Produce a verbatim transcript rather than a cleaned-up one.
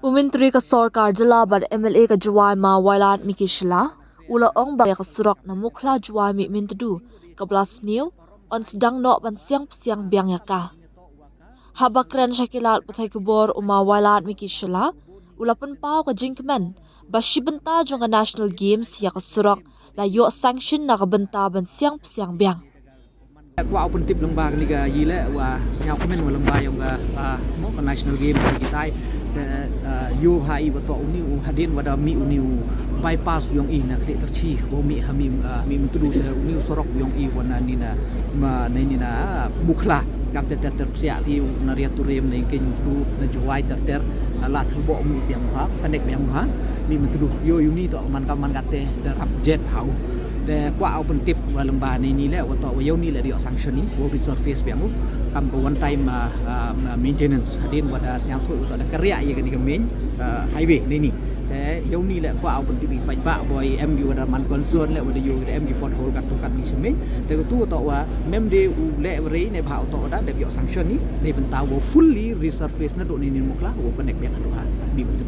U Myntri ka Sorkar Jylla bad M L A ka Jowai Ma Wailadmiki Shylla u la ong ba ka surok na Mukhla Jowai Mihmyntdu kaba la sniew yn sdang noh ban siang psiang biang ïa ka. Haba kren sha ki lad pathai khubor u Ma Wailadmiki Shylla u la pynpaw ka jingkmen ba shi bynta jong ka National Games ïa ka surok la ïoh sanction na ka bynta ban siang psiang biang. Kwah u pyntip lyngba kane ka ïing leh wa sngewkmen wa lyngba ïong ka, ah, mo ka National Game ka ki sai te, ah, ïoh ha i wa toh uni u hadien wa da mih uni u bypass ïong i na Khliehtyrshi wa mih ha mih, ah, Mihmyntdu te uni u surok ïong i wa na ni na ma na ni na Mukhla kam te ter ter psiah ki na Riat Turim na Mihmyntdu na Jowai ter ter, ah, la thylboh mih biang ha connect biang ha Mihmyntdu ïoh uni toh man ka man ka te da rap jet ha u. Te kwah u pyntip wa lyngba ni ni leh wa toh wa ïoh ni leh ïoh sanction ni wa resurface biang u kam ka one time, ah, ah, maintenance hadien wa da sngewthuh wa toh da kariah ïa kani ka main, ah, highway ni ni. Te ïoh ni leh kwah u pyntip i paidbah boi em ki wa da man concern leh wa da ïoh da em ki pothole kat tu kat ni sha main. Te ka tu wa toh wa mem de u leh wa rei ne bha wa toh wa da dep ïoh sanction ni ne bynta wa fully resurface na do ni ni Mukhla wa connect biang ha do ha ni bynta.